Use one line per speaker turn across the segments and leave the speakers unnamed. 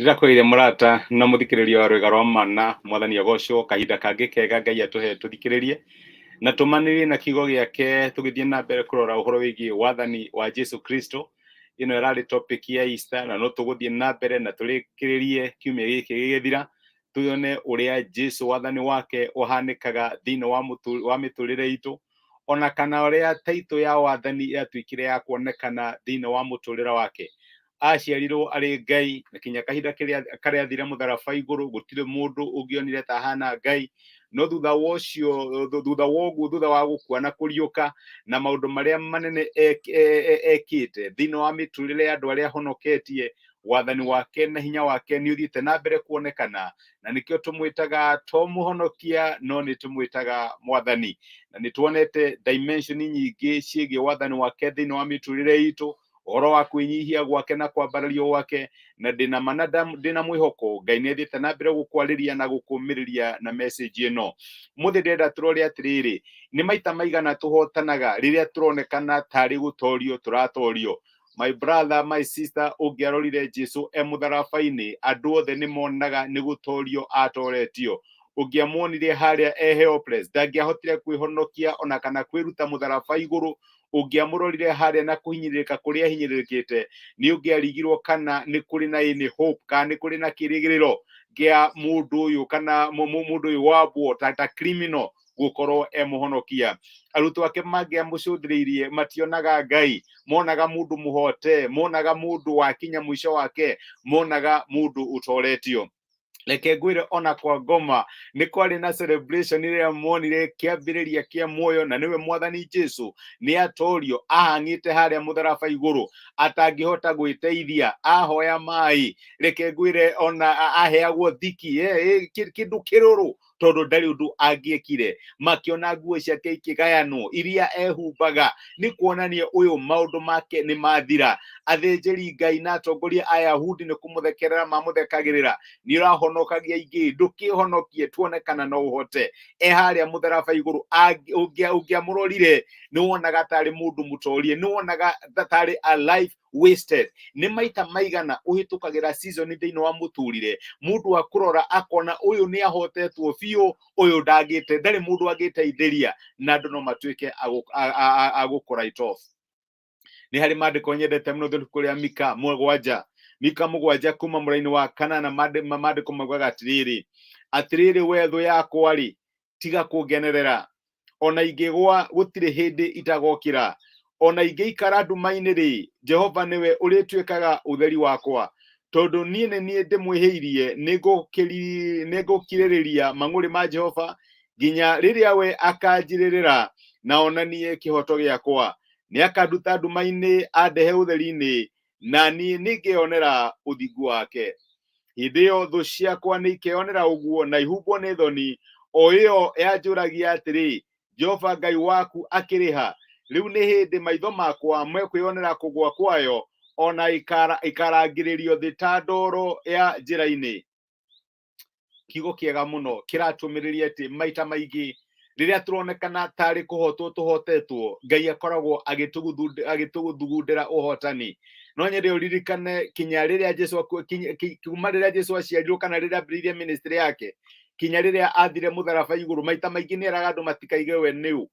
Ndĩrakwĩrire mũrata na mũthikĩrĩria wa rwĩga rwa mana, mwathani agocwo. Kahinda kangĩ kega Ngai atũhe tũthikĩrĩrie na tũmanĩrie na kiugo gĩake, tũgĩthiĩ na mbere kũrora ũhoro wĩgiĩ wathani wa Jesu Kristo. Ĩno ĩrarĩ topic ya Easter, na no tũgũthiĩ na mbere na tũrĩkĩrĩrie kiumia gĩkĩ gĩgĩthira, tuone ũrĩa Jesu wathani wake ũhanĩkaga thĩinĩ wa mĩtũrĩre itũ, ona kana ũrĩa taitũ ya wathani yatuĩkire ya kuonekana thĩinĩ wa mũtũrĩre wake. Aciarirwo arĩ Ngai, na kinya kahinda karĩa athire mũtharaba igũrũ gũtirĩ mũndũ ũngĩonire ta ahana Ngai. No thutha wa ũcio, thutha wa ũguo, thutha wa gũkua na kũriũka na maũndũ marĩa manene ekĩte thĩinĩ wa mĩtũrĩre ya andũ arĩa ahonoketie, wathani wake na hinya wake nĩ ũthiĩte na mbere kuonekana, na nĩkĩo tũmwĩtaga to mũhonokia no nĩ tũmwĩtaga mwathani. Na nĩ tuonete dimension nyingĩ ciĩgiĩ wathani wake thĩinĩ wa mĩtũrĩre itũ, ũhoro wa kwĩnyihia gwake na kwambarario gwake, na ndĩna ma na ndĩna mwĩhoko Ngai nĩ athiĩte na mbere gũkwarĩria na gũkũmĩrĩria na message ĩno. Mũthĩ ndĩrenda tũrore atĩrĩrĩ, nĩ maita maigana tũhotanaga rĩrĩa tũronekana tarĩ gũtorio tũratorio. My brother, my sister, ũngĩarorire Jesu e mũtharaba-inĩ, andũ othe nĩ monaga nĩ gũtorio atoretio. Ũngĩamuonire harĩa e helpless, ndangĩahotire kwĩhonokia ona kana kwĩruta mũtharaba igũrũ. Ũngĩamũrorire harĩa na kũhinyĩrĩrĩka kũrĩa ahinyĩrĩrĩkĩte, nĩ ũngĩarigirwo kana nĩ kũrĩ na any hope, kana nĩ kũrĩ na kĩrĩgĩrĩro kĩa mũndũ ũyũ, kana mũndũ ũyũ wambwo ta criminal gũkorwo e mũhonokia. Arutwo ake mangĩamũcũthĩrĩirie mationaga Ngai, monaga mũndũ mũhote, monaga mũndũ wakinya mũico wake, monaga mũndũ ũtoretio. Reke ngwĩre, ona kwa ngoma nĩ kwarĩ na celebration rĩrĩa monire kĩambĩrĩria kĩa muoyo, na nĩwe mwathani Jesu nĩ atorio, ahang'ĩte harĩa mũtharaba igũrũ atangĩhota gwĩteithia, ahoya maĩ. Reke ngwĩre, ona aheagwo thiki, kĩndũ kĩrũrũ, tondũ ndarĩ ũndũ angĩekire. Makĩona nguo ciake ikĩgayanwo iria ehumbaga, nĩ kuonania ũyũ maũndũ make nĩ mathira. Athĩnjĩri Ngai na atongoria a Ayahudi nĩ kũmũthekerera mamũthekagĩrĩra: nĩ ũrahonokagia ingĩ, ndũkĩhonokie tuone kana no ũhote. E harĩa mũtharaba igũrũ, ũngĩamũrorire nĩ wonaga tarĩ mũndũ mũtorie, nĩ wonaga tarĩ a life wasted. Nĩ maita maigana ũhĩtũkagĩra season thĩinĩ wa mũtũrĩre, mũndũ akũrora akona ũyũ nĩ ahotetwo biũ, ũyũ ndangĩte, ndarĩ mũndũ angĩteithĩria, na andũ no matuĩke a gũkũ write off. Nĩ harĩ maandĩko nyendete mũno thĩinĩ rĩa Mika 7, Mika 7 kuma mũraini wa kanana. Maandĩko maugaga atĩrĩrĩ: "Atĩrĩrĩ we thũ yakwa rĩ, tiga kũngenerera. Ona ingĩgwa, gũtirĩ hĩndĩ itagokĩra. Ona ingĩikara nduma-inĩ rĩ, Jehova nĩwe ũrĩtuĩkaga ũtheri wakwa. Tondũ niĩ nĩ niĩ ndĩmwĩhĩirie, nĩngũkirĩrĩria mang'ũrĩ ma Jehova nginya rĩrĩa we akanjirĩrĩra na onanie kĩhoto gĩakwa. Nĩ akanduta nduma-inĩ andehe ũtheri-inĩ, na niĩ nĩngeyonera ũthingu wake. Hĩndĩ ĩyo thũ ciakwa nĩ ikeyonera ũguo na ihumbwo nĩ thoni, o ĩyo yanjũragia atĩrĩ, 'Jehova Ngai waku akĩrĩ ha?' Rĩu nĩ hĩndĩ maitho makwa mekwĩyonera kũgũa kwayo, ona ikarangĩrĩrio thĩ ta ndoro ya njĩra-inĩ." Kiugo kĩega mũno kĩratũmĩrĩria atĩ maita maingĩ rĩrĩa tũronekana tarĩ kũhotwo tũhotetwo, Ngai akoragwo agĩtũthugundĩra ũhotani. No nyende ũririkane, kinya rĩrĩa Jesu kuma rĩrĩa Jesu aciarirwo kana rĩrĩa ambĩrĩirie ministry yake kinya rĩrĩa athire mũtharaba igũrũ, maita maingĩ nĩ eraga andũ matikaige we nĩũ.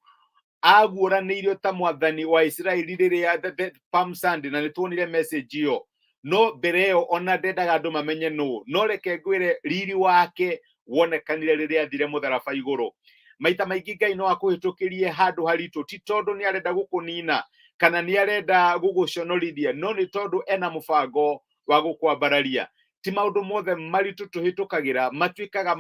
Aguũranĩirio ta mwathani wa Isiraeli rĩrĩa the Palm Sunday, na nĩ tuonire message ĩyo. No mbere ĩyo ona ndendaga andũ mamenye nũ. No reke ngwĩre, riri wake wonekanire rĩrĩa athire mũtharaba igũrũ. Maita maingĩ Ngai no akũhĩtũkĩrie handũ haritũ, ti tondũ nĩ arenda gũkũnina kana nĩ arenda gũgũconorithia, no nĩ tondũ ena mũbango wa gũkwambararia. Ti maũndũ mothe maritũ tũhĩtũkagĩra matuĩkaga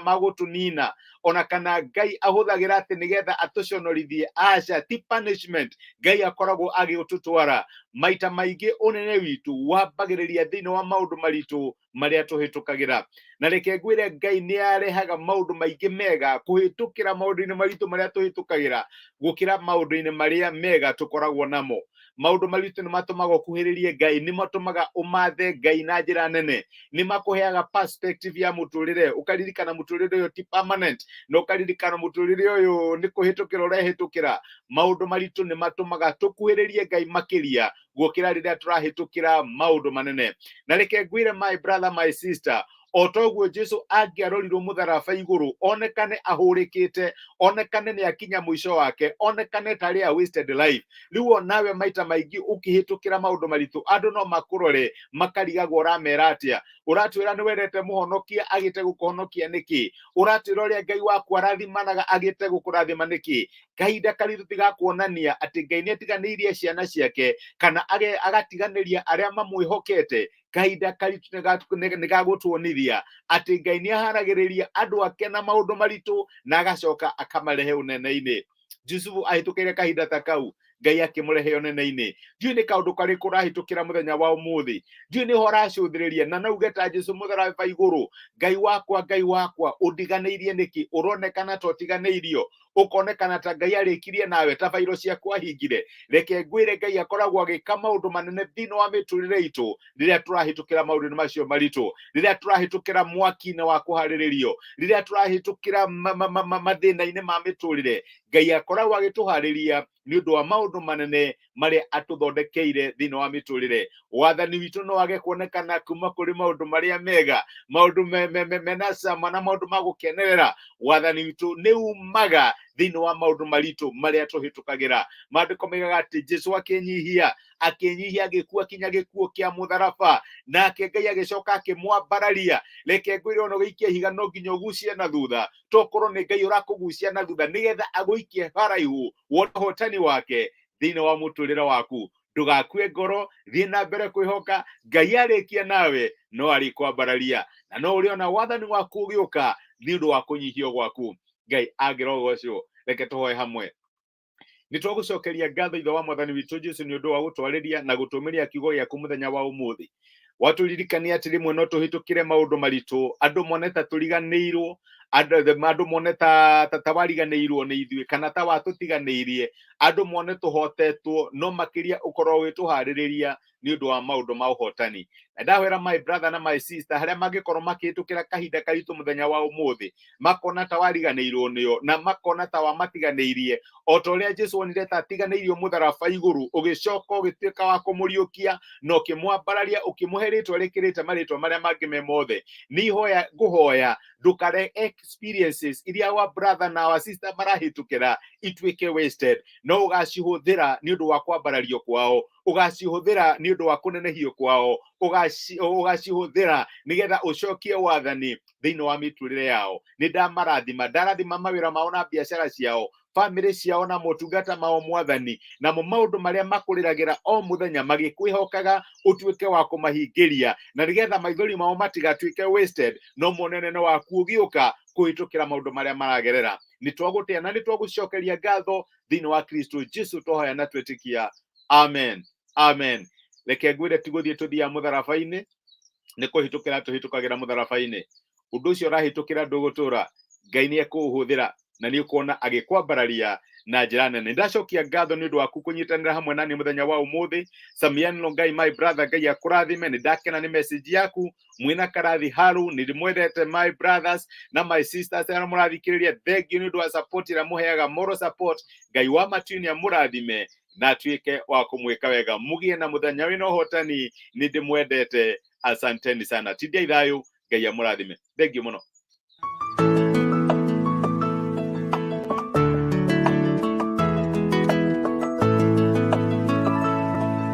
magũtũnina, ona kana Ngai ahũthagĩra atĩ nĩgetha atũconorithie. Aca, ti punishment Ngai akoragwo agĩtũtwara. Maita maingĩ ũnene witũ wambagĩrĩria thĩinĩ wa maũndũ maritũ marĩa tũhĩtũkagĩra. Na reke ngwĩre, Ngai nĩ arehaga maũndũ maingĩ mega kũhĩtũkĩra maũndũ-inĩ maritũ marĩa tũhĩtũkagĩra gũkĩra maũndũ-inĩ marĩa mega tũkoragwo namo. Maũndũ maritũ nĩ matũmaga ũkuhĩrĩrie Ngai, nĩ matũmaga ũmathe Ngai na njĩra nene, nĩ makũheaga perspective ya mũtũrĩre, ũkaririkana mũtũrĩre ũyũ ti permanent, na ũkaririkana mũtũrĩre ũyũ nĩ kũhĩtũkĩra ũrehĩtũkĩra. Maũndũ maritũ nĩ matũmaga tũkuhĩrĩrie Ngai makĩria gũkĩra rĩrĩa tũrahĩtũkĩra maũndũ manene. Na reke ngwĩre, my brother, my sister, o toguo Jesu angĩarorirwo mũtharaba igũrũ, onekane ahũrĩkĩte, onekane nĩ akinya mũico wake, onekane tarĩ a wasted life, rĩu onawe maita maingĩ ũkĩhĩtũkĩra maũndũ maritũ, andũ no makũrore makarigagwo ũramera atĩa. Ũratwĩra nĩ wendete mũhonokia, agĩte gũkũhonokia nĩkĩ? Ũratwĩra ũrĩa Ngai waku arathimanaga, agĩte gũkũrathima nĩkĩ? Kahinda karitũ tigakuonania atĩ Ngai nĩ atiganĩirie ciana ciake kana agatiganĩria arĩa mamwĩhokete. Kahinda karitũ nĩ gagũtuonithia atĩ Ngai nĩ aharagĩrĩria andũ ake na maũndũ maritũ na agacoka akamarehe ũnene-inĩ. Jusufu ahĩtũkĩire kahinda ta kau, Ngai akĩmũrehe ũnene-inĩ. Ndiũĩ nĩ kaũndũ karĩkũ ũrahĩtũkĩra mũthenya wa ũmũthĩ, ndiũĩ nĩho ũracũthĩrĩria na no uge ta Jesu mũtharaba igũrũ, Ngai wakwa, Ngai wakwa, ũndiganĩirie nĩkĩ? Ũronekana ta ũtiganĩirio, ũkonekana ta Ngai arĩkirie nawe, ta bairo ciaku ahingire. Reke ngwĩre, Ngai akoragwo agĩka maũndũ manene thĩinĩ wa mĩtũrĩre itũ rĩrĩa tũrahĩtũkĩra maũndũ macio maritũ, rĩrĩa tũrahĩtũkĩra mwaki-inĩ wa kũharĩrĩrio, rĩrĩa tũrahĩtũkĩra mathĩna-inĩ ma mĩtũrĩre. Ngai akoragwo agĩtũharĩria nĩ ũndũ wa maũndũ manene marĩa atũthondekeire thĩinĩ wa mĩtũrĩre. Wathani witũ no wage kuonekana kuma kũrĩ maũndũ marĩa mega, maũndũ mena cama na maũndũ ma gũkenerera. Wathani witũ nĩ umaga thĩinĩ wa maũndũ maritũ marĩa tũhĩtũkagĩra. Maandĩko moigaga atĩ Jesu akĩnyihia, akĩnyihia, agĩkua kinya gĩkuũ kĩa mũtharaba, nake Ngai agĩcoka akĩmwambararia. Reke ngwĩre, ona ũgĩikia ihiga no nginya ũgucie na thutha, tokorwo nĩ Ngai ũrakũgucia na thutha nĩgetha agũikie haraihu wone ũhotani wake thĩinĩ wa mũtũrĩre waku. Ndũgakue ngoro, thiĩ na mbere kwĩhoka Ngai. Arĩkia nawe no arĩkwambararia, na no ũrĩona wathani waku ũgĩũka nĩ ũndũ wa kũnyihio gwaku. Ngai angĩrogocwo. Reke tũhoe hamwe. Nĩ twagũcokeria ngatho, Ithe wa Mwathani witũ Jesu, nĩ ũndũ wa gũtwarĩria na gũtũmĩria kiugo gĩaku mũthenya wa ũmũthĩ. Watũririkania atĩ rĩmwe no tũhĩtũkĩre maũndũ maritũ, andũ mone ta tũriganĩirwo, andũ mone ta wariganĩirwo nĩ ithuĩ kana ta watũtiganĩirie, andũ mone tũhotetwo, no makĩria ũkorwo ũgĩtũharĩrĩria nĩ ũndũ wa maũndũ ma ũhotani. Na ndahoera my brother na my sister harĩa mangĩkorwo makĩhĩtũkĩra kahinda karitũ mũthenya wa ũmũthĩ, makona ta wariganĩirwo nĩo na makona ta wamatiganĩirie, o ta ũrĩa Jesu onire ta atiganĩirio mũtharaba igũrũ, ũgĩcoka ũgĩtuĩka wa kũmũriũkia na ũkĩmwambararia, ũkĩmũhe rĩtwa rĩkĩrĩte marĩtwa marĩa mangĩ me mothe. Nĩ ihoya ngũhoya, ndũkare experiences iria wa brother na wa sister marahĩtũkĩra ituĩke wasted, no ũgacihũthĩra nĩ ũndũ wa kwambarario kwao, ũgacihũthĩra nĩ ũndũ wa kũnenehio kwao, ũgacihũthĩra nĩgetha ũcokie wathani thĩinĩ wa mĩtũrĩre yao. Nĩ ndamarathima, ndarathima mawĩra mao na biacara ciao, bamĩrĩ ciao na motungata mao, Mwathani, namo maũndũ marĩa makũrĩragĩra o mũthenya magĩkwĩhokaga ũtuĩke wa kũmahingĩria, na nĩgetha maithori mao matigatuĩke wasted, no mone ũnene waku ũgĩũka kũhĩtũkĩra maũndũ marĩa maragerera. Nĩ twagũtĩa na nĩ twagũcokeria ngatho thĩinĩ wa Kristo Jesu twahoya na twetĩkia, amen, amen. Reke ngwĩre, ti gũthiĩ tũthiaga mũtharaba-inĩ, nĩ kũhĩtũkĩra tũhĩtũkagĩra mũtharaba-inĩ. Ũndũ ũcio ũrahĩtũkĩra ndũgũtũra, Ngai nĩ ekũũhũthĩra na nĩ ũkuona agĩkwambararia na njĩra nene. Ndacokia ngatho nĩ ũndũ waku kũnyitanĩra hamwe nani mũthenya wa ũmũthĩ. Samian Longai, my brother, Ngai akũrathime. Nĩ ndakena nĩ message yaku. Mwĩna karathi haru, nĩ ndĩmwendete, my brothers na my sisters arĩa mũrathikĩrĩria. Thank you nĩ ũndũ wa support ĩrĩa mũheaga, moral support. Ngai wa matu-inĩ amũrathime na atuĩke wa kũmwĩka wega. Mũgĩe na mũthenya wĩna ũhotani. Nĩ ndĩmwendete, asanteni sana. Tindiai thayũ, Ngai amũrathime. Thank you mũno.